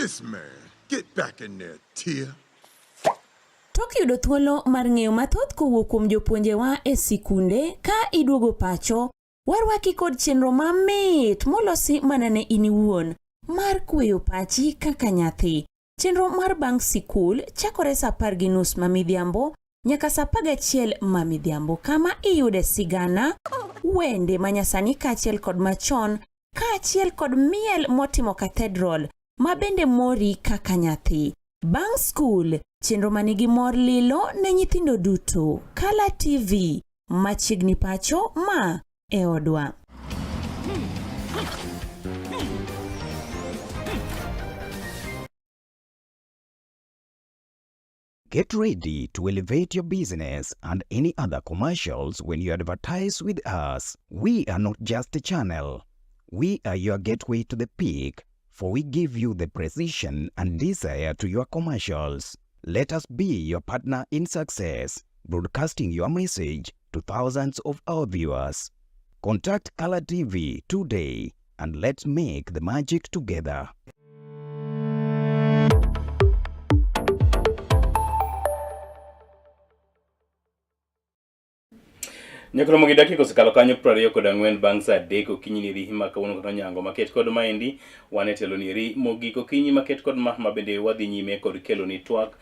This man, get back in there, Tia. Tok yudo thuolo mar ng'eyo mathoth kowuok kuom jopuonjewa e sikunde ka iduogo pacho, warwaki kod chenro mamit molosi mana ne in iwuon mar kweyo pachi kaka nyathi. Chenro mar bang' sikul chakore sa 10:30 ma midhiambo nyaka sa 11 ma midhiambo kama iyude sigana, wende manyasani kaachiel kod machon kaachiel kod miel motimo cathedral ma bende mori kaka nyathi. Bang' skul, chenro manigi mor lilo ne nyithindo duto. Kala TV, machiegni pacho ma e odwa. Get ready to elevate your business and any other commercials when you advertise with us. We are not just a channel. We are your gateway to the peak, for we give you the precision and desire to your commercials. Let us be your partner in success, broadcasting your message to thousands of our viewers. Contact Color TV today and let's make the magic together. Nyakromo gi dakika osekalo kanyo 24 bang' saa 3 okinyi ni ri ma kawuono kata onyango maket kod maendi wan e telo ni ri mogik okinyi maket kod ma ma bende wadhi nyime kod kelo ni twak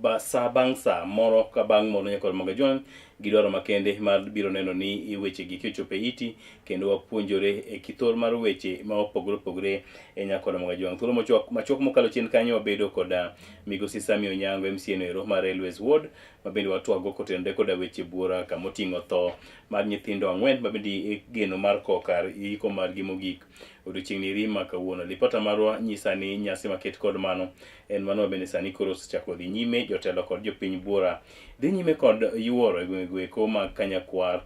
ba, saa bang' saa moro ka bang' moro nyakor moga jwang' gi dwaro makende mar biro neno ni weche gi ochopo e iti kendo wapuonjore e kithor mar weche ma opogore opogore e nyakor moga jwang' thuolo machuok machuok mokalo chien kanyo wabedo koda migosi Sami Onyango MCA no ero mar Railways Ward ma bende watwago kotenore koda weche buora kama oting'o tho mar nyithindo ang'wen ma bende igeno mar kowo kar iko margi mogik odiochieng' ni eri ma kawuono. Lipota marwa nyisa ni nyasi maket kod mano en mano ma bende sani koro osechako dhi nyime jotelo kod jopiny buora dhi nyime kod yuoro e gwenge goeko mag Kanyakwar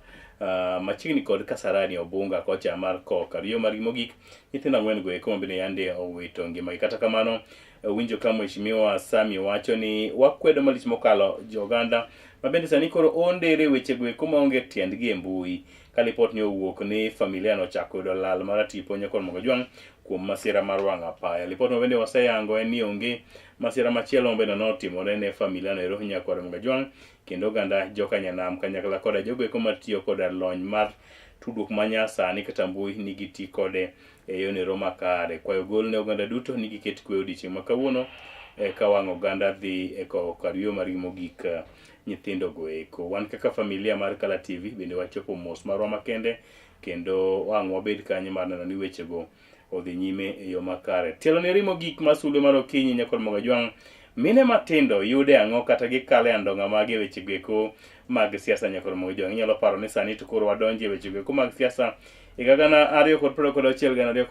machiegni kod Kasarani Obunga kocha mar kowo kar yo margi mogik nyithindo ang'wen goeko ma bende yande owito ngimagi. Kata kamano winjo ka Mheshimiwa Sami wacho ni wakwedo malich mokalo joganda ma bende sani koro ondere wechego eko maonge tiendgi e mbui. Ka lipot ni owuok ni familia no ochako yudo lal mar tipo Nyakor Mogajwang' kuom masira mar wang' apaya. Lipot ma bende waseyango en ni onge masira machielo ma bende notimore ne familia no ero Nyakwar Mogajwang' kendo oganda joka Nyanam kanyakla koda jogo eko matiyo koda lony mar tudruok ma nyasani kata mbui nigi ti kode e yono makare. Kwayo gol ne oganda duto ni giket kwe odiechieng' ma kawuono ka wang' oganda dhi e kowo kar yueyo margi mogik nyithindo go eko. Wan kaka familia mar Kala TV bende wachopo mos marwa makende kendo wang' wabed kanyo mar neno ni wechego odhi nyime e yo makare. Tielo ne mogik mar sulwe mar okinyi nyakol Mogajwang' mine matindo yude ang'o kata gikale andong'a mage e wechego eko mag siasa nyakol Mogajwang'. Inyalo paro ni sani to koro wadonjo e wechego eko mag siasa higa 2026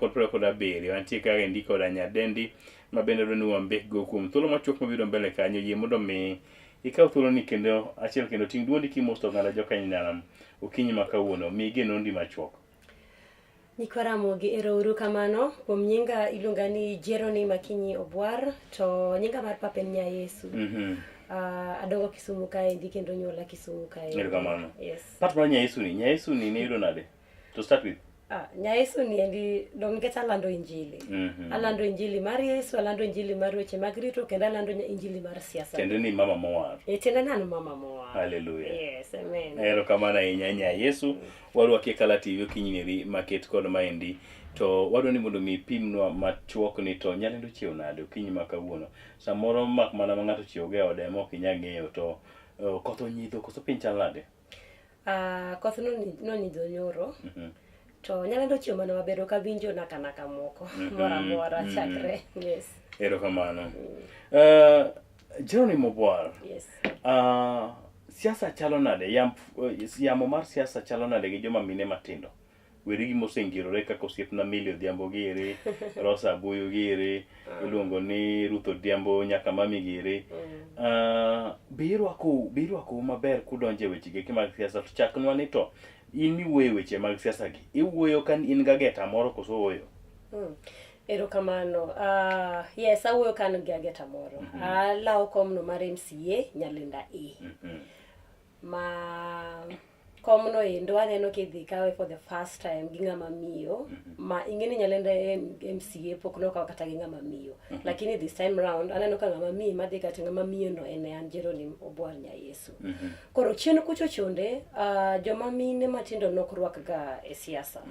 2027. Antie kaka endi koda nyadendi ma bende dwa ni wambekgo kuom thuolo machuok mabiro mbele kanyo. Yie mondo mi ikaw thuoloni kendo achiel kendo ting' duondi kimoso oganda joka Nyanam okinyi ma kawuono. Mi genondi machuok. Nyikwa Ramogi, ero uru kamano. Kuom nyinga iluonga ni Jerony Makinyi Obwar, to nyinga mar papa en Nyayesu. Adongo Kisumu kaendi kendo nyuola Kisumu kaendi. Erokamano. Yes. Part mar Nyayesu ni, Nyayesu ni ne iyudo nade? To start with. Nyayesu ni endi dong nikech alando injili. Alando injili mar Yesu, alando injili mar weche mag ritruok kendo alando injili mar siasa. Tiende ni mama mowar. Tiende ni an mama mowar. Hallelujah. Yes, amen. Erokamano ahinya Nyayesu. Warwaki e Kala TV okinyi neri maket kod maendi. To wadwa ni mondo mi ipimnwa machuok ni to nyalendo chiew nade okinyi ma kawuono. Samoro mak mana ma ng'ato ochiew go e ode ema ok inyal ng'eyo to koth onyidho koso piny chal nade? Koth nonyidho nyoro. To nyalendo chiew mana maber ok awinjo naka naka moko. Moro amora chakre. Yes. Erokamano. Jerony Mobwar. Yes. Siasa chalo nade? Yamo mar siasa chalo nade gi joma mine matindo? Weri gi mosengirore kaka osiepna Milly Odhiambo giri, Rosa Abuyu giri, iluongo ni Ruth Odhiambo nyaka mami giri. Be irwako maber kudonjo e weche geke mag siasa? To chaknwa ni to in miwuoyo e weche mag siasa gi, iwuoyo ka in gageta moro koso ooyo? Erokamano. Yes, awuoyo ka an gi ageta moro. Alawo komno mar MCA Nyalenda A. Ma Komno endo aneno kidhi kawe for the first time gi ng'ama miyo ma ing'e ni Nyalenda MCA pok nokaw kata gi ng'ama miyo. Lakini this time round aneno ka ng'ama miyo madhi kata ng'ama miyo no en an Jeronim Obwar Nyayesu. Koro chien kucho chonde joma mine matindo nok rwak ga e siasa.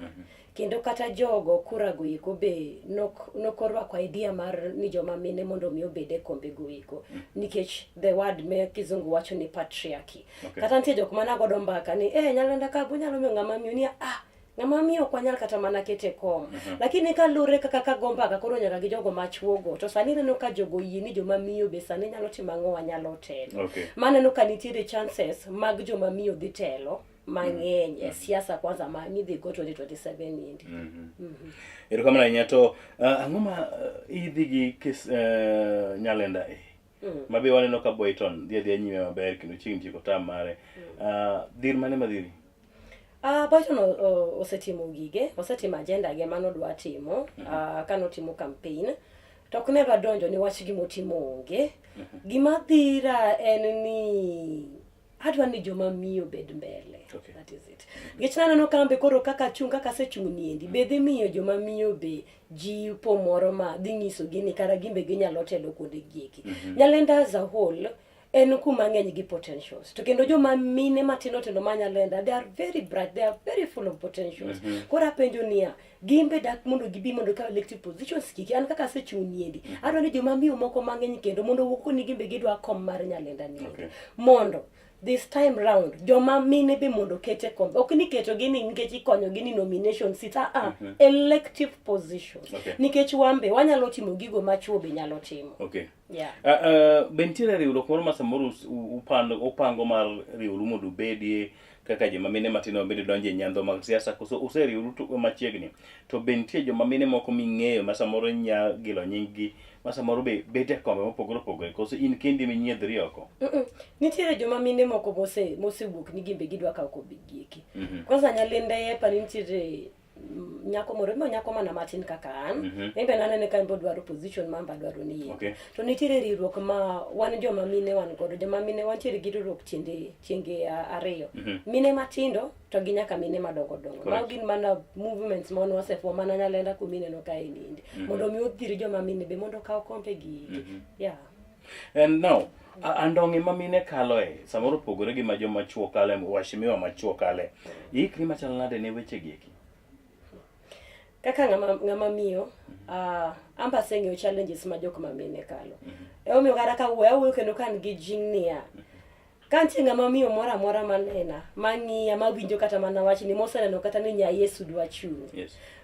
Kendo kata jogo kura go eko be nok orwako idea mar ni joma mine mondo mi obed e kombe go eko. Nikech the word me kizungu wacho ni patriarchy. Kata nitie jok mana godo mbaka ni Nyalenda ka bunyalo miyo ng'ama miyo ni ng'ama miyo ok wanyal kata mana kete kom. Lakini kalure kaka ka go mbaka koro nyaka gi jogo machuogo to sani ineno ka jogo oyie ni joma miyo be sani nyalo timo ang'o wanyalo telo. Maneno ka nitiere chances mag joma miyo dhi telo mang'eny e siasa kwanza ma midhi go 2027 endi. Erokamano ahinya to ang'o ma idhi gi kes Nyalenda e ma be waneno ka Boyton dhi adhiya nyime maber kendo chiegni tieko term mare. Dhir mane madhiri? Boyton osetimo gige, osetimo agenda ge manodwa timo kanotimo campaign. To ok ne adonjo ni wach gimotimo onge. Gima dhira en ni adwa ni joma miyo bed mbele. That is it. Nikech naneno kambe koro kaka chung' kaka asechung' niendi be dhi miyo joma miyo be jipo moro ma dhi nyiso gi ni kara gin be ginyalo telo kuonde gieki. Nyalenda as a whole en kuma ng'eny gi potentials. To kendo joma mine matindo tindo ma Nyalenda, they are very bright, they are very full of potentials. Koro apenjo niya, gin be dak mondo gibi mondo kaw elective positions kiki an kaka asechung' niendi. Adwa ni joma miyo moko mang'eny kendo mondo owuok ni gin be gidwa kom mar Nyalenda niendi. Mondo this time round joma mine be mondo kete kombe. Ok ni keto gi ni nikech ikonyo gi ni nomination seats, elective positions. Nikech wambe wanyalo timo gigo ma chuo be nyalo timo. Be nitiere riwruok moro ma samoro upango mar riwru mondo ubedie kaka joma mine matindo bende donjo e nyandho mag siasa koso useriwru machiegni to be nitie joma mine moko ming'eyo ma samoro nya gilo nying gi ma samoro be bet e kombe mopogore opogore koso in kendi minyiedhri oko? Nitiere joma mine moko mosewuok ni gin be gidwa kawo kombe gieki. Kwanza Nyalenda epa ni nitiere nyako moro ma nyako mana matin kaka an. En be nanene ka en be odwaro position ma an be adwaro ni yie. To nitiere riwruok ma wan joma mine wan godo. Joma mine wantiere gi riwruok tienge ariyo. Mine matindo to gi nyaka mine madongo dongo. Mago gin mana movements ma wan wasefuo mana Nyalenda kuma ineno ka endi. Mondo mi odhir joma mine be mondo okaw kombe gi. And now, andong'e ma mine kaloe samoro opogore gi ma joma chuo kale, waheshimiwa ma chuo kale. Iikri machal nade ne weche gi eki? Kaka ng'ama miyo, amba aseng'eyo challenges ma jok ma mine kalo. Emomiyo kata ka wuoyo, awuoyo kendo ka an gi jing' niya, ka nitie ng'ama miyo moro amora manena, mang'iya, mawinjo kata mana wachni, moseneno kata ni nya Yesu dwa chung'.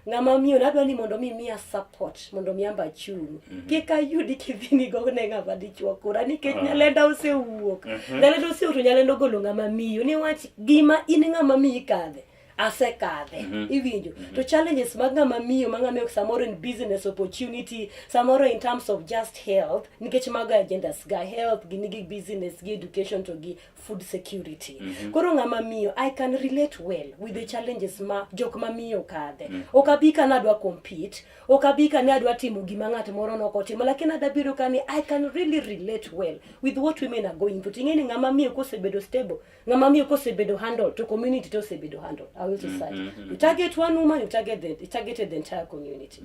Ng'ama miyo nadwa ni mondo mi miya support mondo mi amba chung'. Kik ayudi kidhi ni go ne ng'ama dichuo kura nikech Nyalenda osewuok. Nyalenda osewuok to Nyalenda ogolo ng'ama miyo niwach gima in ng'ama miyo ikadhe. Asekadhe. Iwinjo. To challenges mag ng'ama miyo, ma ng'ama miyo samoro in business opportunity, samoro in terms of just health, nikech mago agendas ga health, gi nigi business, gi education to gi food security. Koro ng'ama miyo, I can relate well with the challenges ma jok ma miyo kadhe. Ok abi ka nadwa compete, ok abi ka ne adwa timo gima ng'at moro nok otimo, lakini adwa biro ka ni I can really relate well with what women are going through. Ting'e ni ng'ama miyo kosebedo stable, ng'ama miyo kosebedo handle, to community to osebedo handle. I will decide. You target one woman, you targeted the entire community.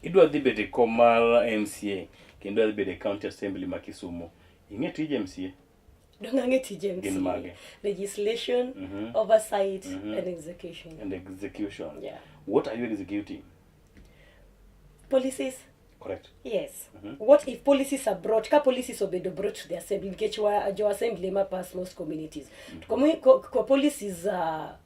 Idwa dhi bedo e kom mar MCA kendo idwa dhi bedo e County Assembly ma Kisumu. Ing'e tij MCA? Dong ang'e tij MCA. Gin mage? Legislation, oversight, and execution. And execution. What are you executing? Policies. Correct. Yes. What if policies are brought? Ka policies obedo brought to the assembly, nikech wa jo assembly ma pass most communities. Ko policies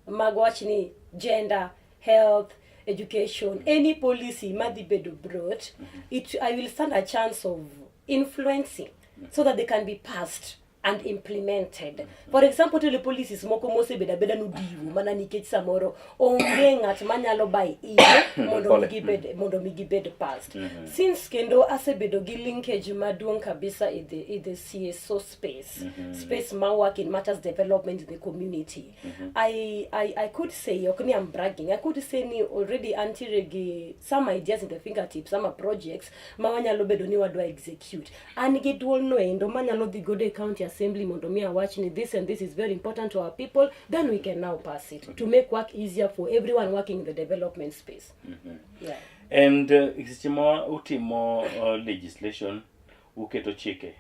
mag wach ni gender, health, education, any policy madhi bedo brought, I will stand a chance of influencing so that they can be passed and implemented. For example, tele policies moko mosebedo abeda nodiwo mana nikech samoro onge ng'at manyalo buy in mondo Pole. mondo mi gibed passed. Since kendo asebedo gi linkage maduong' kabisa in the CSO space, space ma work in matters development in the community. I could say, ok ni I'm bragging, I could say ni already antiere gi some ideas in the fingertips, some projects ma wanyalo bedo ni wadwa execute. An gi duol no endo manyalo dhi godo e county assembly mondo mi awach ni this and this is very important to our people, then we can now pass it to make work easier for everyone working in the development space. Yeah. And seche ma utimo legislation, uketo chike.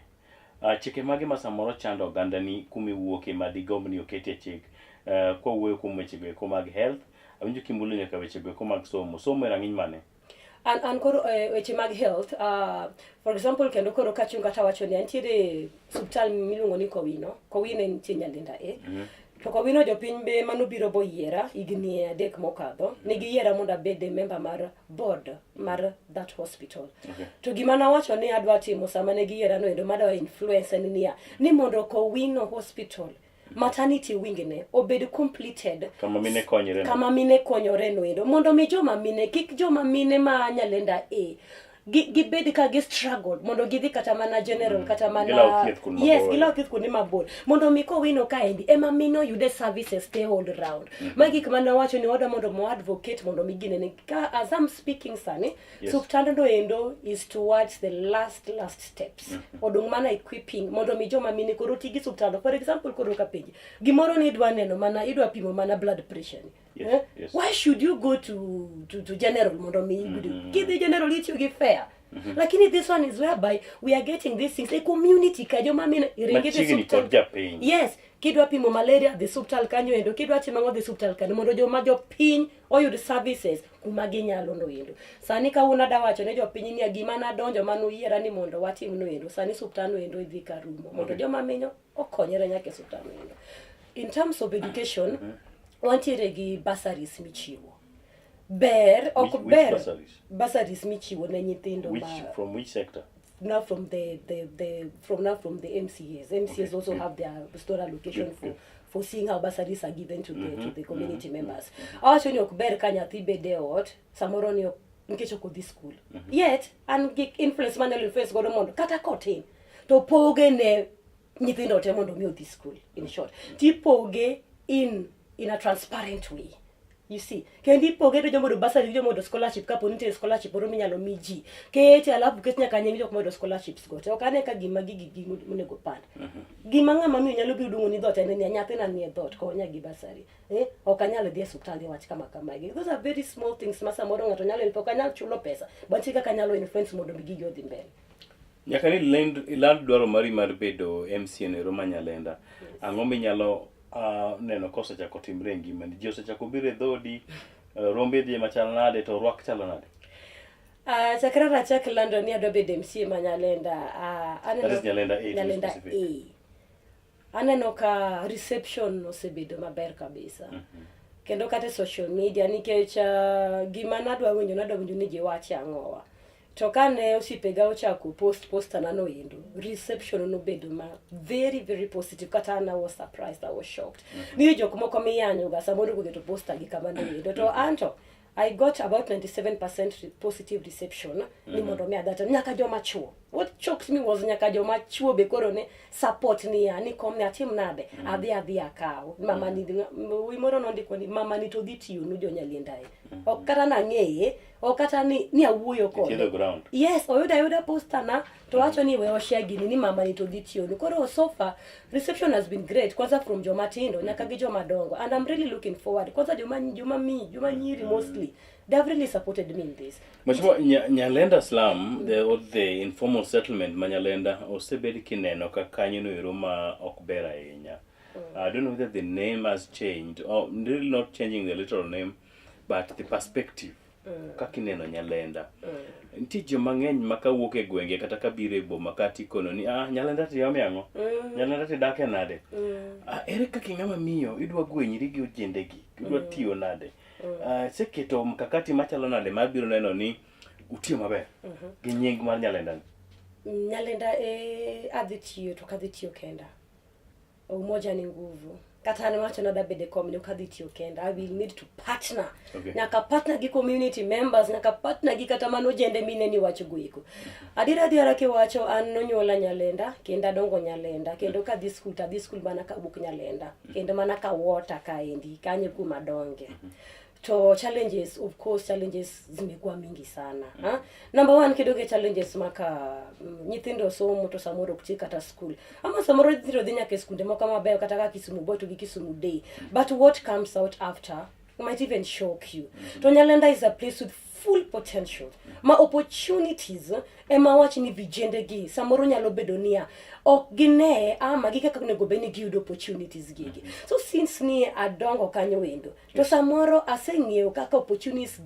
Chike mage ma samoro chando ogandani kumiwuoke ma digomb ni oketie chik? Kwawuoyo kuom wechego eko mag health, awinjo kimulo nyaka wechego eko mag somo. Somo e rang'iny mane? An koro weche mag health, for example, kendo koro kachung kata wacho ni antiere suptal miluongo ni Kowino. Kowino entie Nyalenda A. To Kowino jopiny be manobiro boyiera higni 3 mokadho, ne giyiera mondo abed e member mar board mar that hospital. To gima nawacho ni adwa timo sama ne giyiera no endo madwa influence en niya, ni mondo Kowino Hospital maternity wing ne obed completed. Kama mine konyore no. Kama mine konyore no endo, mondo mi joma mine kik joma mine ma Nyalenda A gibed ka gi struggle mondo gidhi kata mana general, kata mana Gilaw thieth kuonde Yes, mabor. gilaw thieth kuonde mabor mondo mi Kowino kaendi ema mine oyude services te all round. Ma gik mane wacho ni wadwa mondo mo advocate mondo mi ginene ka as I'm speaking sani, suptando endo is towards the last steps. Odong' mana equipping mondo mi joma mine koro ti gi suptando. For example, koro ka penji gimoro ni idwa neno mana, idwa pimo mana blood pressure ni. Eh? Why should you go to general mondo mi iyud? Kidhi general itiyo gi fare. Lakini this one is whereby we are getting these things. A community ka joma mine iringi dhi Machiegni suptal. kod japiny. Yes, kidwa pimo malaria dhi suptal kanyo endo, kidwa timo ang'o dhi suptal kanyo mondo joma jopiny oyud services kuma ginyalo no endo. Sani kawuono adwa wacho ne jopiny ni gima nadonjo manoyiera ni mondo watim no endo. Sani suptal no endo idhi ka rumo mondo joma minyo okonyre nyaka e suptal no endo. In terms of education, wantiere gi bursaries michiwo. Ber, ok Which ber. bursaries? Bursaries michiwo ne nyithindo Which, ma from which sector? Now from the from now from the MCAs. MCAs also have their store allocation for seeing how bursaries are given to the community members. Awacho ni ok ber ka nyathi bede e ot samoro ni ok, nikech ok odhi school. Yet an gi influence manyalo influence godo mondo kata kotin to poge ne nyithindo te mondo mi odhi school. In short, tipoge in a transparent way. You see, kendo ipoge to joma oyudo bursary gi joma oyudo scholarship, kapo ni nitie scholarship moro minyalo mi ji kete, alafu ket nyaka nying jok moyudo scholarships go te. Ok ane ka gima gigi gi monego pand. Gima ng'ama miyo nyalo biro duong'o ni dhoot en ni nyathina nie dhoot, konya gi bursary. Ok anyal dhi e osiptal ni wach kama kama. Those are very small things ma samoro ng'ato nyalo help, ok anyal chulo pesa, but nitie kaka anyalo influence mondo mi gigi odhi mbele. Nyaka ni iland dwaro mari mar bedo MCA ero ma Nyalenda. Ang'o minyalo neno kosechako timre e ngimani? Ji osechako biro e dhodi, rombe dhi machal nade to rwak chalo nade? Chakre nachak lando ni adwa bedo MCA ma Nyalenda, aneno That is Nyalenda A, to be Nyalenda specific. A. Aneno ka reception osebedo maber kabisa. Kendo kata e social media nikech gima nadwa winjo ni ji wacho ang'owa. To kane osiepega ochako post poster na no endo, reception nobedo ma very very positive. Kata an I was surprised, I was shocked. Ni jok moko miyanyo ga samoro koketo poster gi kama no endo. To anto I got about 97% positive reception ni mondo mi adata nyaka joma chuo. What shocked me was nyaka joma chuo be koro ne support ni ya ni kom ne atim nade, adhi akaw. Mama ni wi moro nondiko ni mama ni to dhi tiyo nu jo Nyalenda e. Ok kata nang'eye, ok kata ni awuoyo kode. It's the ground. Yes, oyudo ayuda poster na to wacho ni we oshare gini ni mama ni to dhi tiyo nu. Koro so far reception has been great, kwanza from joma tindo nyaka gi joma dongo, and I'm really looking forward. Kwanza joma nyiri mostly, they have really supported me in this. Mheshimiwa, Nyalenda slum, the informal settlement ma Nyalenda osebed kineno ka kanyo no ero ma ok ber ahinya. I don't know whether the name has changed or really not changing the literal name, but the perspective. Kaka ineno Nyalenda. Nitie joma ng'eny ma kawuok e gwenge kata kabiro e boma kata ikono ni, Nyalenda to iome ang'o? Nyalenda to idake nade? Ere kaka ing'ama miyo idwa gwenyri gi ojendegi? Idwa tiyo nade? Iseketo mkakati machalo nade mar biro neno ni utiyo maber gi nying mar Nyalenda ni? Nyalenda adhi tiyo to ok adhi tiyo kenda. Umoja ni nguvu. Kata an wacho nada bede kom ni ok adhi tiyo kenda. I will need to partner. Nyaka partner gi community members, nyaka partner gi kata mano ojende mine ni wacho go eko. Adiera adiera kiwacho an nonyuola Nyalenda kendo adongo Nyalenda kendo kadhi school to adhi school mana kawuok Nyalenda kendo mana ka water kaendi kanyo kuma adonge. To challenges, of course, challenges zimekuwa mingi sana. Ha? Number one, kidogo challenges maka nyithindo somo to samoro ok chik kata school. Ama samoro nyithindo dhi nyaka e skunde moko mabeyo kata ka Kisumu Boy to gi Kisumu Day. But what comes out after might even shock you. To Nyalenda is a place with full potential. Ma opportunities ema wach ni vijende gi samoro nyalo bedo niya ok gine ama gi kaka onego bed ni giyudo opportunities gigi. So since ni adongo kanyo endo to samoro aseng'eyo kaka opportunities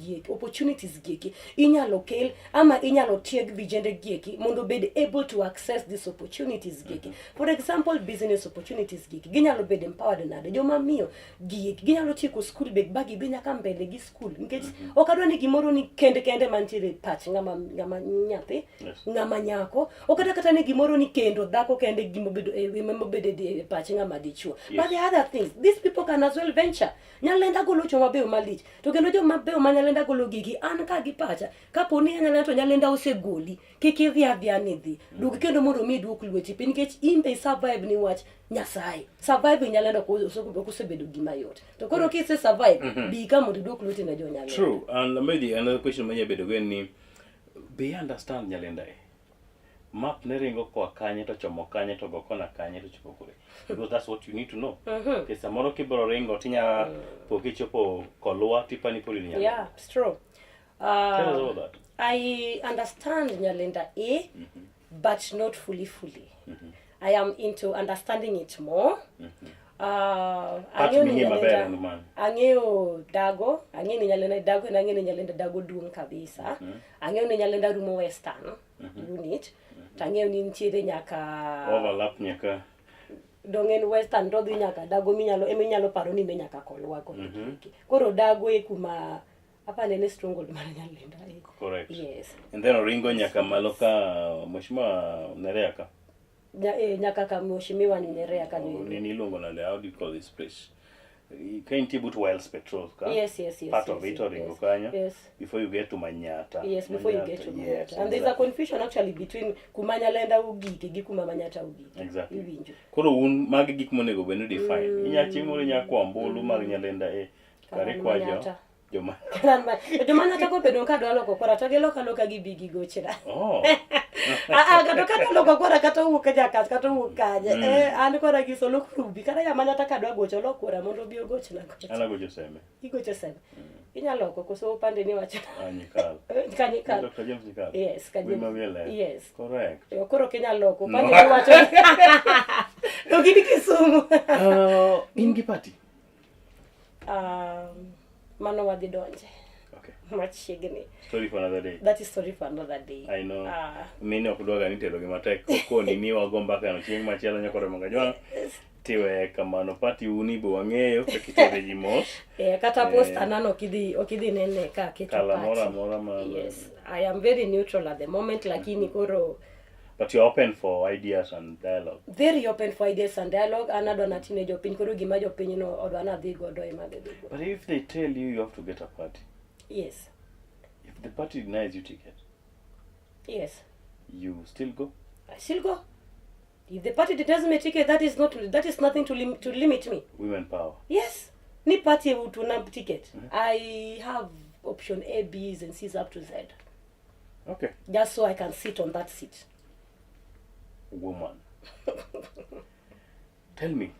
gieki inyalo kel ama inyalo tieg vijende gieki mondo obed able to access these opportunities gieki. For example, business opportunities gieki ginyalo bedo empowered nade joma miyo gieki ginyalo tieko school be ba gidhi nyaka mbele gi school nikech ok adwa ni gimoro ni kende kende mantiere e pach ng'ama nyathi ng'ama nyako ok adwa kata ni gimoro ni kendo dhako kende gimobedo emobedo e pach ng'ama dichuo. But the other things, these people can as well venture. Nyalenda golo joma beyo malich to kendo joma beyo ma Nyalenda golo gigi an ka gi pacha kapo ni Nyalenda to Nyalenda osegoli kik idhi adhiya ni dhi duog kendo mondo mi iduok lweti piny nikech in be survive ni wach Nyasaye. Survive Nyalenda ok osebedo gima yot to koro kise survive bi ka mondo iduok lweti ne jo Nyalenda. True. And maybe another question manya bedo go en ni be you understand Nyalenda e? Map ne ringo koa kanye to chomo kanye to go kona kanye to chopo kure. Because that's what you need to know. Nikech samoro kibiro ringo tinya po kichopo Kolwa tipani pod in Nyalenda. Yeah, it's true. Tell us about that. I understand Nyalenda A, but not fully fully. I am into understanding it more. Part Ang'eyo ni ming'e maber Nyalenda- en mane? Ang'eyo Dago, ang'eyo ni Nyalenda Dago, en ang'eyo ni Nyalenda Dago duong' kabisa. Ang'eyo ni Nyalenda rumo Western unit. To ang'eyo ni nitiere nyaka Overlap nyaka dong en Western to dhi nyaka Dago minyalo eminyalo paro ni ne nyaka Kolwa koni. Koro Dago e kuma apa nene stronghold mar Nyalenda. Correct. Yes. And then oringo nyaka malo ka Mheshimiwa Nerea ka. Nyaka ka Mheshimiwa Nerea kanyo. Oh, nini iluongo nade? How do you call this place? Ka intie but Wiles Petrol ka. Yes, Part yes, of it yes, oringo yes, kanyo. Yes. Before you get to Manyatta. Yes, before you get to Manyatta, Manyatta. yes, And there's a exactly. confusion actually between kuma Nyalenda ogike gi kuma Manyatta ogike. Exactly. Iwinjo. Koro un magi gik monego bed ni define. Inya chieng' moro inya kwa ombulu mar Nyalenda e Kara kare kwa jo Manyatta. joma. Joma Manyatta go bedo ka dwa loko kora to giloko aloka gibi gigochna. Oh. Ah, kata kata loko kora kata owuok Jakas kata owuok kanye. An kora gi solo kurubi kata ja Manyatta ka dwa gocho olok kora mondo obi ogochna gocha. An agocho seme. Igocho seme. Inyalo loko koso opande ni wacho. Ah, Nyikal. Kanyikal. Dr. James Nyikal. Yes, ka Wuoyi James. ma wiye ler. Yes. Correct. Koro kinyalo loko opande ni wacho. To gin Kisumu. In gi party? Mano wadhi donje. Okay. Machiegni. Story for another day. That is story for another day. I know. Mine ok dwaga ni tero gi matek. Kokoni ni wago mbaka no chieng' machielo nyakore moga jwang'. Tiwe kamano party uni be wang'eyo kaka itere ji mos. Kata poster nano ok idhi nene ka aketo Kala moro party. amora ma Yes, I am very neutral at the moment lakini koro But you're open for ideas and dialogue. Very open for ideas and dialogue. An adwa natine jopiny koro gima jopiny no odwa nadhi godo ema adhi dhi godo. But if they tell you you have to get a party, Yes. if the party denies you ticket, Yes. you still go? I still go. If the party denies me ticket, that is not, that is nothing to limit me. Women power. Yes. Ni party utuna ticket. I have option A, B's and C's up to Z. Okay. Just so I can sit on that seat. Woman. Tell me,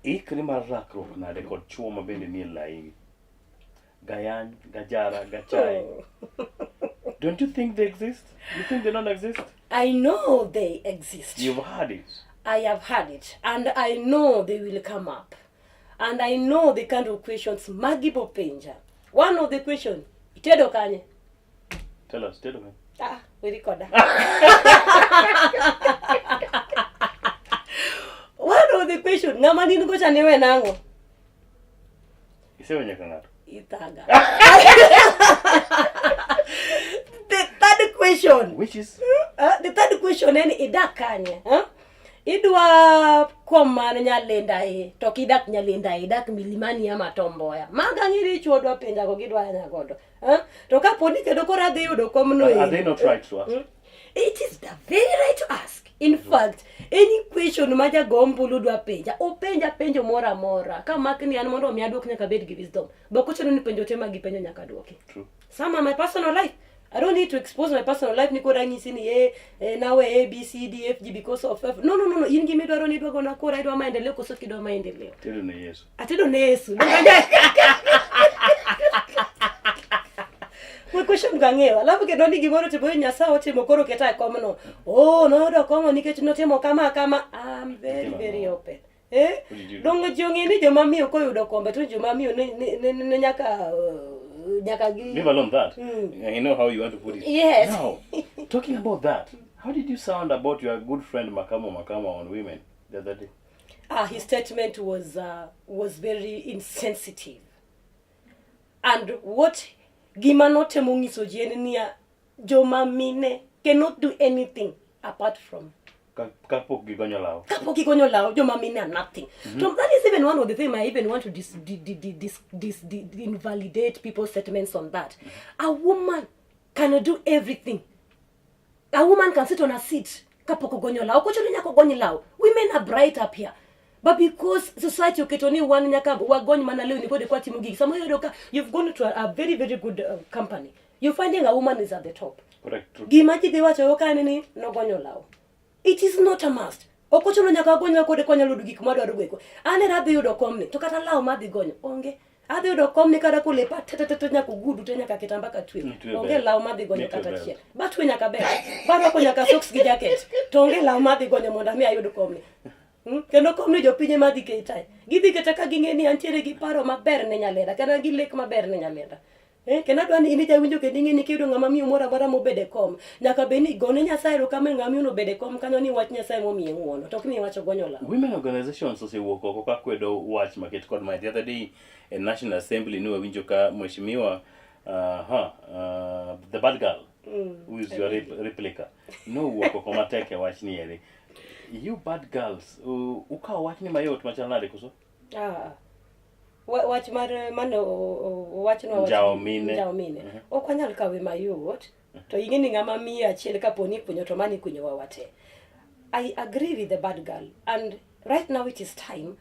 ikri mar rakruok nade kod chuo ma bende nie laini? Gayany, Gajara, Gachai. Don't you think they exist? You think they don't exist? I know they exist. You've heard it. I have heard it, and I know they will come up. And I know the kind of questions magibo penja. One of the question, itedo kanye? Tell us, tell me. Ah, we record. One of the question, ng'ama nin go cha niwe nang'o? Isewe nyaka ng'ato. Ithaga. The third question. Which is? The third question en idak kanye? Huh? Idwa kom man Nyalenda e, to ok idak Nyalenda e, idak Milimani ama Tom Mboya. Maga ng'iri chuo dwa penja go gidwa yanya godo. Eh? To kapo ni kendo koro adhi yudo komno Are e. they not right to ask? It is the very right to ask. In fact, any question ma jago ombulu dwa penja, openja penjo moro amora. Ka mak ni an mondo mi aduok nyaka abed gi wisdom. Be ok ochuno ni penjo te ma gipenjo nyaka duoki. True. Some are my personal life. I don't need to expose my personal life ni koro anyisi ni nawe A, B, C, D, F, G because of F. No, no, no, no. In gima idwaro ni idwa gona kura, idwa maendeleo koso ok idwa maendeleo. Tedo ne Yesu. Atedo ne Yesu. We question go ang'eyo. Alafu kendo ni gimoro timo Nyasaye otimo koro keta e komno. Oh, noyudo komno nikech notimo kama kama. I'm very very open. Eh? What did you do? Dongo ji ong'e ni joma miyo koyudo kombe to joma miyo ne nyaka gi Leave alone that. I know how you want to put it. Yes. Now, talking about that, how did you sound about your good friend Makamo Makama on women the other day? His statement was very insensitive. And what gima notemo nyiso ji en niya, joma mine cannot do anything apart from Kapok gigonyo law. Kapok gigonyo law, joma mine are nothing. So that is even one of the things I even want to invalidate people's statements on that. A woman can do everything. A woman can sit on a seat kapok ogonyo law. Ok ochuno ni nyaka ogony law. Women are bright up here. But because society oketo ni wan nyaka wagony mana lewni kode kwa timo gigi. Samoro iyudo ka you've gone to a very, very good company. You're finding a woman is at the top. Correct. True. Gima ji dhi wacho ka ni nogonyo law. It is not a must. Ok ochuno nyaka wagony law kode kwanyalo yudo gik mwadwaro go eko. An ero adhi yudo komni to kata law madhi gonyo onge. Adhi yudo komni kata kolepa te te te te nyaka ogudu te nyaka kitamba katwe. Nitwe Onge ber. law madhi gonyo Nitwe kata ber. achiel. Batwe nyaka ber. Barwako nyaka socks gi jacket. To onge law madhi gonyo mondo ami ayud komni. Kendo komni jopiny ema dhi ketae. Gidhi keta ka ging'e ni antiere gi paro maber ne Nyalenda, kata gi lek maber ne Nyalenda. Kendo adwa ni in ijawinjo kendo ing'e ni kiyudo ng'ama miyo moro amora mobedo e kom, nyaka bed ni gone Nyasaye erokamano ng'ama miyo no obedo e kom kanyo ni wach Nyasaye momiye ng'uono, to ok ni iwacho gonyo law. Women organizations osewuok oko ka kwedo wach maket kod mae. The other day e National Assembly ne wawinjo ka mheshimiwa the bad girl who is your replica nowuok oko matek e wach ni eri. You bad girls, ukawo wach ni mayot machal nade koso? Wach mar mane owachnwa wach Njawo mine. Njawo mine. Ok wanyal kawe mayot, to ing'e ni ng'ama miyo achiel kapo ni ikunyo to mano ikunyowa wate. I agree with the bad girl, and right now it is time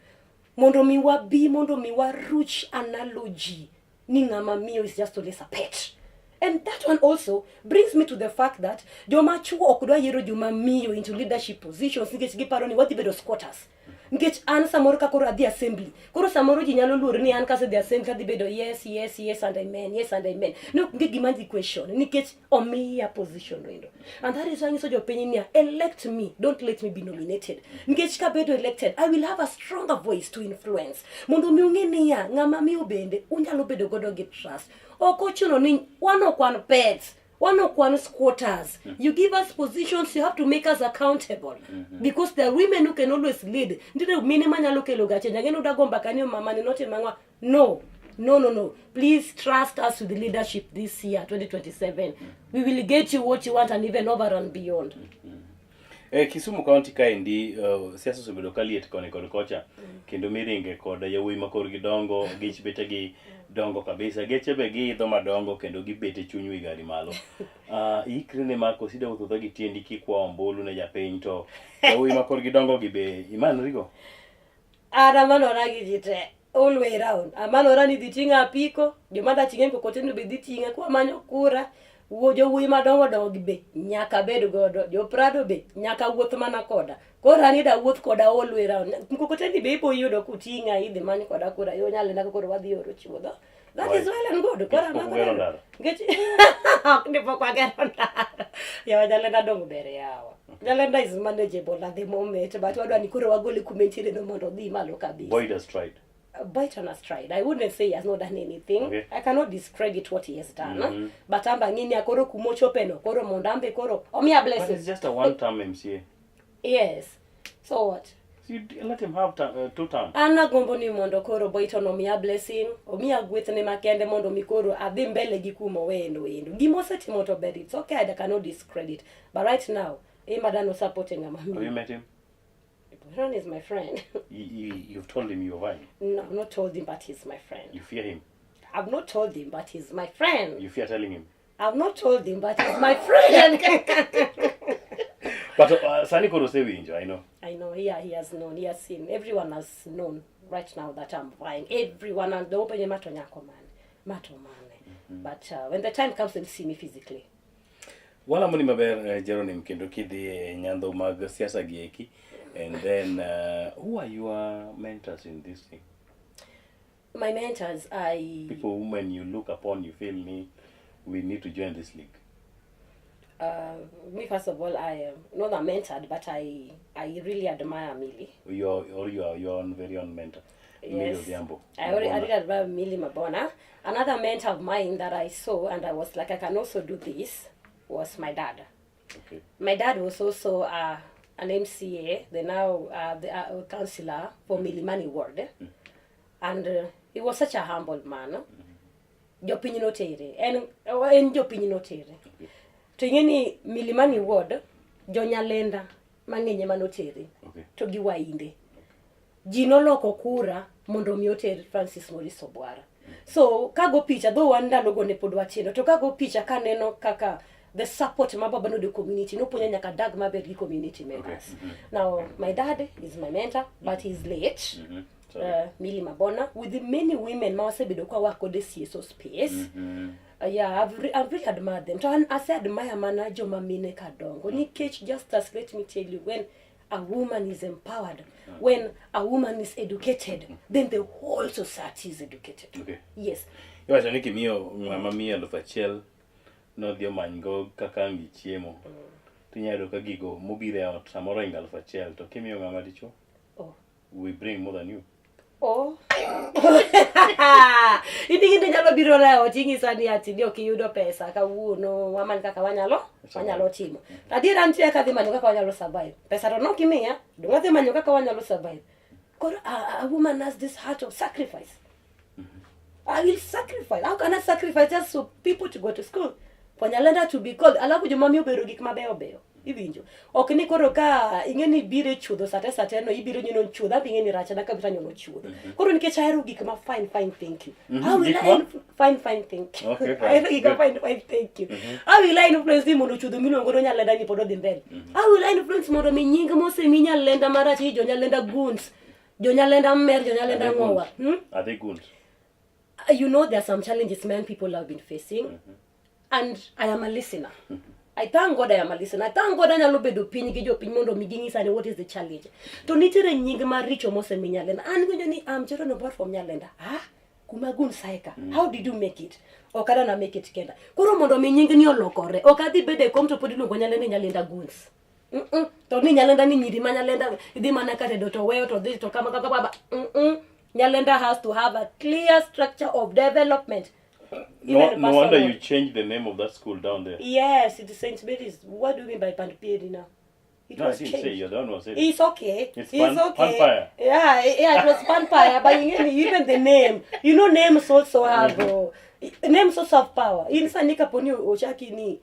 mondo mi wabi, mondo mi waruch analogy ni ng'ama miyo is just always a pet. And that one also brings me to the fact that joma chuo ok dwa yiero joma miyo into leadership positions nikech giparo ni wadhi bedo squatters. Nikech an samoro ka koro adhi assembly, koro samoro ji nyalo luor ni an kasedhi assembly adhi bedo yes, yes, yes and amen, yes and amen. No, onge gima dhi question nikech omiya position noendo. And that is why anyiso jopiny niya, elect me, don't let me be nominated. Nikech kabedo elected, I will have a stronger voice to influence. Mondo mi ung'e niya, ng'ama miyo bende unyalo bedo godo gi trust. Ok ochuno ni wan ok wan pets, wan ok wan squatters. You give us positions, you have to make us accountable. Because there are women who can always lead. Nitiere mine manyalo kelo gache. Nyang'eno udago mbaka ni mama ni notimo ang'o? No. No, no, no. Please trust us with the leadership this year, 2027. We will get you what you want and even over and beyond. Kisumu County kaendi, siasa osebedo ka liet koni kod kocha, kendo miringe kod yawuoyi ma korgi dongo, gech betegi dongo kabisa, geche be giidho madongo kendo gibet e chuny wi gari malo. Ikri ne ma koso idwa wuotho gi tiendi kikwa ombulu ne japiny to yawuoyi ma korgi dongo gi be imanrigo? An amanora gi ji te all way round. Amanora ni dhi ting'a apiko, joma da ting'e mkokoteni be dhi ting'a kwa manyo kura. Wuo jowuoyi madongo dongo gi be nyaka bed godo, jo Prado be nyaka wuoth mana koda. Koro an ida wuoth koda all way round. Mkokoteni be ibo yudo kuting'a idhi many koda kura, yo Nyalenda koro wadhi oro chuodho. That is well and good. Koro Nikech pok amako ugero neno. ndara. Nikech ok ni pok wagero ndara. Yawa Nyalenda dong ber yawa. Nyalenda is manageable at the moment, but wadwa ni koro wagole kuma entiere no mondo odhi malo kabisa. Boyd has tried. Boyton has tried. I wouldn't say he has not done anything. I cannot discredit what he has done. But amba ng'ini koro kumochope no, koro mondo ambe koro omiya But blessing. it's just a one-term MCA. Yes. So what? So you let him have two terms. An agombo ni mondo koro Boyton omiya blessing, omiya gwethne makende mondo mi koro adhi mbele gi kuma owendo endo. Gima osetimo to ber, it's okay, I cannot discredit. But right now, ema dano support ng'ama Have you miyo. met him? Ron is my friend. You've told him you're vying. No, I've not told him, but he's my friend. You fear him. I've not told him, but he's my friend. You fear telling him. I've not told him, but he's my friend. But sani koro osewinjo, I know. I know, yeah, he has known, he has seen. Everyone has known right now that I'm vying. Everyone, and the open mato nyako man, mato man. But when the time comes, they'll see me physically. Walamo ni maber Jeronim kendo kidhi e nyandho mag siasa gi eki. And then who are your mentors in this thing? My mentors, I People whom when you look upon you feel me we need to join this league. Me first of all, I am not a mentored, but I really admire Millie. Your or your own very own mentor. Millie Yes. Odhiambo. I Mabona. really admire Millie Mabona. Another mentor of mine that I saw and I was like, I can also do this, was my dad. My dad was also an MCA, the now the councillor for Milimani Ward. And he was such a humble man. Jopiny notere. En jopiny notere. To ing'e ni Milimani Ward, jonyalenda mang'eny ema notere. To gi wainde. Ji noloko kura mondo mi oter Francis Maurice Obwara. So kago picha, though wan ndalogo ne pod watindo, to kago picha kaneno kaka the support ma baba nodo community, nopuonja nyaka dag maber gi community members. Now, my dad is my mentor, but he's late. Sorry. Millie Mabona, with the many women ma wasebedo ka work kod e CSO space. Yeah, I've really admired them. To an ase admire mana joma mine kadongo. Nikech just as let me tell you, when a woman is empowered, when a woman is educated, then the whole society is educated. Yes. Iwacho ni kimiyo ng'ama miyo 1000 nodhi omanygo kaka ang' gichiemo. Tinyalo yudo ka gigo mobiro e ot samoro ohingo 1000 to kimiyo ng'ama dichuo Oh. we bring more than you. Oh. Idhi nyalo biro na ot ing'isa ni ati ni ok iyudo pesa kawuono wamany kaka wanyalo timo. Adiera nitie kaka adhi manyo kaka wanyalo survive. Pesa to nok imiya, dong adhi manyo kaka wanyalo survive. Koro a woman has this heart of sacrifice. I will sacrifice. How can I sacrifice just for people to go to school? For Nyalenda to be called. Alafu joma miyo bedo gik mabeyo beyo. Iwinjo. Ok ni koro ka ing'e ni biro e chuodho sate sate no ibiro nyono chuodho abi ing'e ni rachna kabisa nyono chuodho. Koro nikech ahero gik ma fine fine thank you. How will Gik I ma? Fine fine thank you. Okay, fine. Ahero gik ma Good. fine fine thank you. How will I influence ni mondo chuodho miluongo ni Nyalenda ni pod odhi mbele? How will I influence mondo mi nying mosemi Nyalenda marach ni jo Nyalenda goons. Jo Nyalenda mer, jo Nyalenda Are they ng'owa. goons? Hmm? Are they goons? There are some challenges men people have been facing, and I am a listener. I thank God I am a listener. I thank God anyalo bedo piny gi jopiny mondo mi ging'isa ni what is the challenge. To nitiere nying maricho mosemi Nyalenda. An winjo ni I'm Cherono Obwar from Nyalenda. Ah, kuma gun saika. How did you make it? Ok adwa make it kenda. Koro mondo mi nying ni olokore. Ok adhi bedo e kom to pod iluongo Nyalenda ni Nyalenda goons. To ni Nyalenda ni nyiri ma Nyalenda idhi mana ka tedo to weyo to dhi to kama kama kama. Nyalenda has to have a clear structure of development. No, Even no wonder personal. you changed the name of that school down there. Yes, it is St. Mary's. What do you mean by Panpieri now? It No, I was didn't changed. say you're the one who said it. It's okay. It's okay. Panpire. Yeah, it was Panpire, but even the name, names also have names also have power. In sani kaponi ochaki ni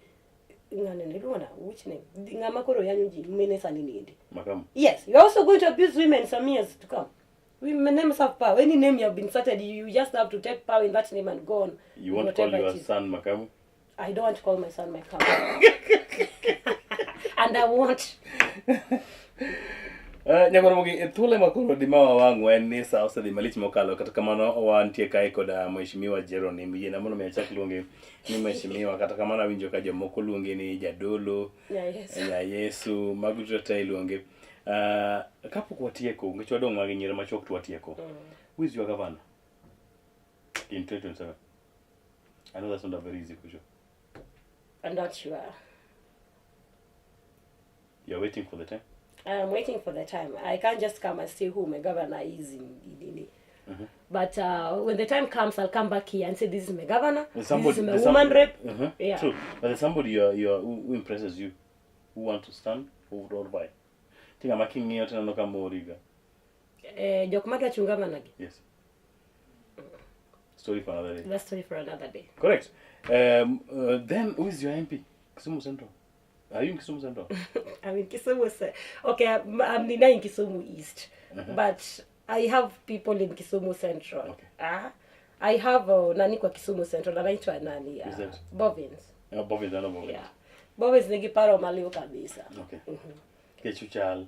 ng'ane ni luona which name? Ng'ama koro yanyo ji mine sani niendi. Makamu. Yes, you're also going to abuse women some years to come. Women names have power. Any name you have been started, you just have to take power in that name and go on. You won't call Whatever your it is. son Makamu? I don't want to call my son Makamu. And I won't. Nyakoro mogi e thuolo ma koro dimawa wang' en ni sa osedhi malich mokalo kata kamano wantie kae koda mheshimiwa Jeronim yiena mondo mi achak luonge ni mheshimiwa kata kamano awinjo ka jomoko luonge ni jadolo Yeah, yes. nya Yesu mago duto te iluonge kapok watieko nikech wadong' mag nyiero machuok to watieko who is your governor in 2027 I know that's not a very easy question. I'm not sure. You're waiting for the time. I'm waiting for the time. I can't just come and say who my governor is in. But when the time comes, I'll come back here and say, this is my governor, There's this is my there's woman rep. Yeah. True. But there's somebody who impresses you, who want to stand, who would all buy. Tinga making'iyo to ineno ka moriga. Jok madwa chung governor gi. Yes. Story for another day. That's story for another day. Correct. Then who is your MP? Kisumu Central. Are you in Kisumu Central? I'm in Kisumu. Okay, I'm in Kisumu East, but I have people in Kisumu Central. Okay. Ah, I have nani kwa Kisumu Central anaitwa nani? Is that- Bovins. Yeah, Bovins, I know Bovins. Yeah. Bovins nigi paro maliw kabisa. Okay. Kechu chal.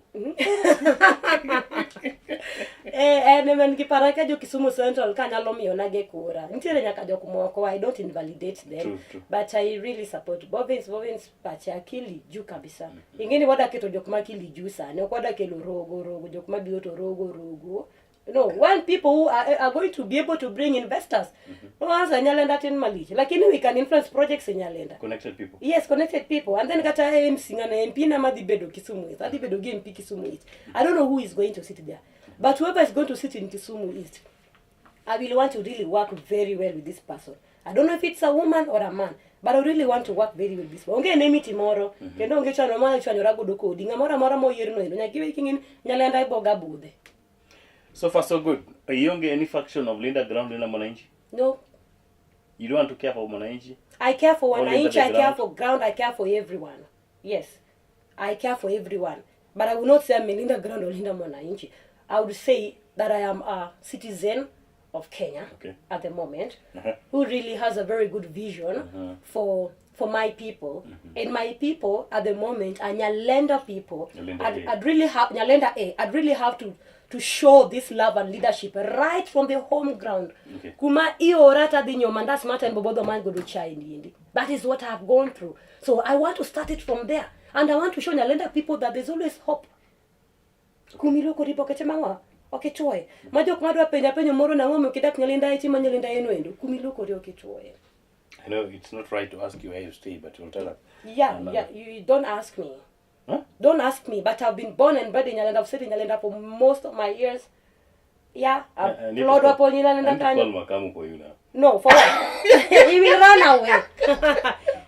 Eh, en ema en gi paro ka jo Kisumu Central ka nyalo miyo nage kura. Nitiere nyaka jok moko, I don't invalidate them. True, true. But I really support Bovins. Bovins pache akili juu kabisa. Ingeni wada keto jok ma akili juu sani, ok wada kelo rogo rogo, jok mabiro to rogo rogo. No, when people who are going to be able to bring investors. Kwanza Nyalenda tin malich, lakini we can influence projects in Nyalenda. Connected people. Yes, connected people. And then kata MC ng'ano MP na madhi bedo Kisumu East. Adhi bedo gi MP Kisumu East. I don't know who is going to sit there. But whoever is going to sit in Kisumu East, I will want to really work very well with this person. I don't know if it's a woman or a man, but I really want to work very well with this person. Onge enmity moro, kendo onge chwanyruok ma chwanyora godo kodi. Ng'amoro amora moyier no endo, nyaka iwe king'in Nyalenda iboga budhe. So far so good. Ionge any faction of Linda Ground, Linda Mwananchi? No. You don't want to care for Mwananchi? I care for Only wananchi, the I care ground. For ground, I care for everyone. Yes, I care for everyone. But I will not say I'm a Linda Ground or Linda Mwananchi. I would say that I am a citizen of Kenya at the moment, who really has a very good vision for my people. And my people at the moment are Nyalenda people. Nyalenda I'd, A. I'd really have Nyalenda A. I'd really have to show this love and leadership right from the home ground. Kuma iora tadhi nyiewo mandas mata en bobodho man godo chai niendi. That is what I've gone through. So I want to start it from there. And I want to show Nyalenda people that there's always hope. Kumiloko ripo kete mang'o ok ichuoye. Ma jok madwa penja penjo moro nang'o omiyo kidak Nyalenda itimo Nyalenda eno endo. Kumilokori ok ichuoye. I know it's not right to ask you where you stay, but you'll tell us. Yeah, Another. yeah, you don't ask me. Huh? Don't ask me, but I've been born and bred in Nyalenda. I've stayed in Nyalenda for most of my years. Yeah, I've I need to plowed call- up on I Nyalenda need to call kanyo. Makamu for you now. No, for what? He will run away.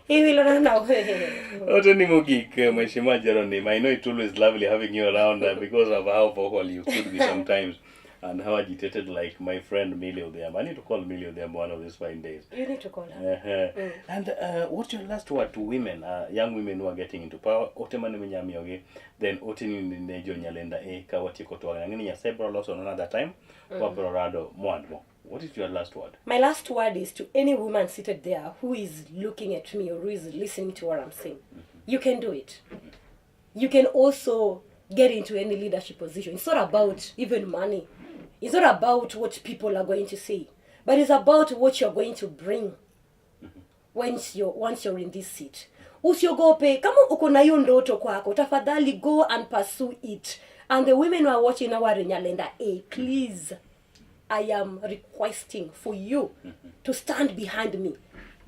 He will run away. Oteni mogik, Mheshimiwa Jeronim, I know it's always lovely having you around because of how vocal you could be sometimes and how agitated, like my friend Millie Odhiambo. I need to call Millie Odhiambo one of these fine days. You need to call her. And what's your last word to women, young women who are getting into power? Ote mane minyamiyogi, then ote ni ne jo Nyalenda e ka watieko twak. Ang'e ni Nyasaye biro loso another time, wabiro rado mwandmo. What is your last word? My last word is to any woman seated there who is looking at me or who is listening to what I'm saying. You can do it. You can also get into any leadership position. It's not about even money. It's not about what people are going to say, but it's about what you're going to bring once you're in this seat. Usiogope. Kama uko na hiyo ndoto kwako, tafadhali go and pursue it. And the women who are watching our Nyalenda A, please, I am requesting for you to stand behind me,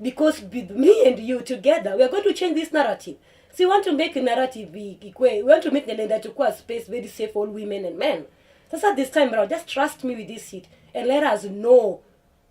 because with me and you together, we are going to change this narrative. So we want to make a narrative ikwe, we want to make Nyalenda to a space very safe for all women and men. Sasa this time around, just trust me with this seat and let us know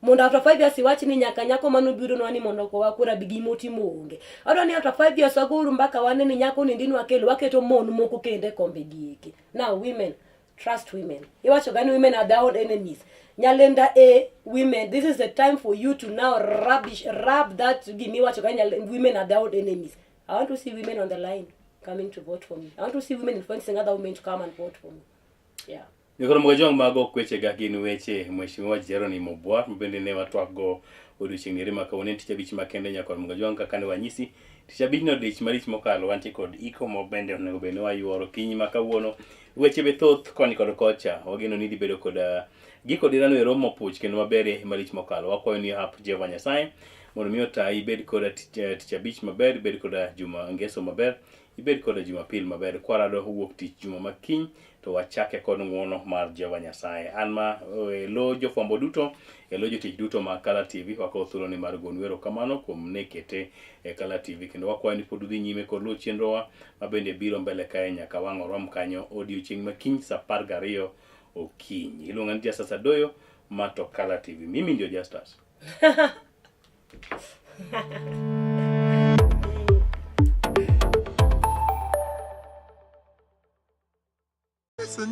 mondo after 5 years iwach ni nyaka nyako manobiro ni mondo okowa kura bi gimotimo onge. Adwa ni after 5 years wagouru mbaka wane ni nyako ni ndin wakelo waketo mon moko kendo e kombe gi eki. Now women, trust women. Iwacho ga ni women are their own enemies. Nyalenda A women, this is the time for you to now rubbish rub that gimiwacho ga women are their own enemies. I want to see women on the line coming to vote for me. I want to see women influencing other women to come and vote for me. Yeah. Nyikoro Mugajwang' mago kwechega gin weche Mheshimiwa Jeronim Obwar mabende ne watwak go odiochieng' eri ma kawuono en tich abich makende. Nyakwar Mugajwang' kaka ne wanyisi tich abich no dich malich mokalo wantie kod iko mo bende onego bed ni wayuoro kinyi ma kawuono weche be thoth koni kod kocha. Wageno ni idhi bedo kod giko dirano ero mopuch kendo maber malich mokalo. Wakwayo ni hap Jehova Nyasaye mondo mi otayi ibed koda tich abich maber, ibed koda juma ngeso maber, ibed koda jumapil maber. Kwarado wuok tich juma makiny to wachake kod ng'uono mar Jehova Nyasaye. An ma e lo jofwambo duto e lo jotich duto ma Kala TV wakawo thuoloni mar gonu erokamano kuom ne kete e Kala TV kendo wakwayo ni pod udhi nyime kod luwo chenrowa ma bende biro mbele kae nyaka wang' orom kanyo odiochieng' makiny saa 12 okinyi. Iluonga ni Justus Adoyo ma to Kala TV. Mimi ndio Justus. It's enough.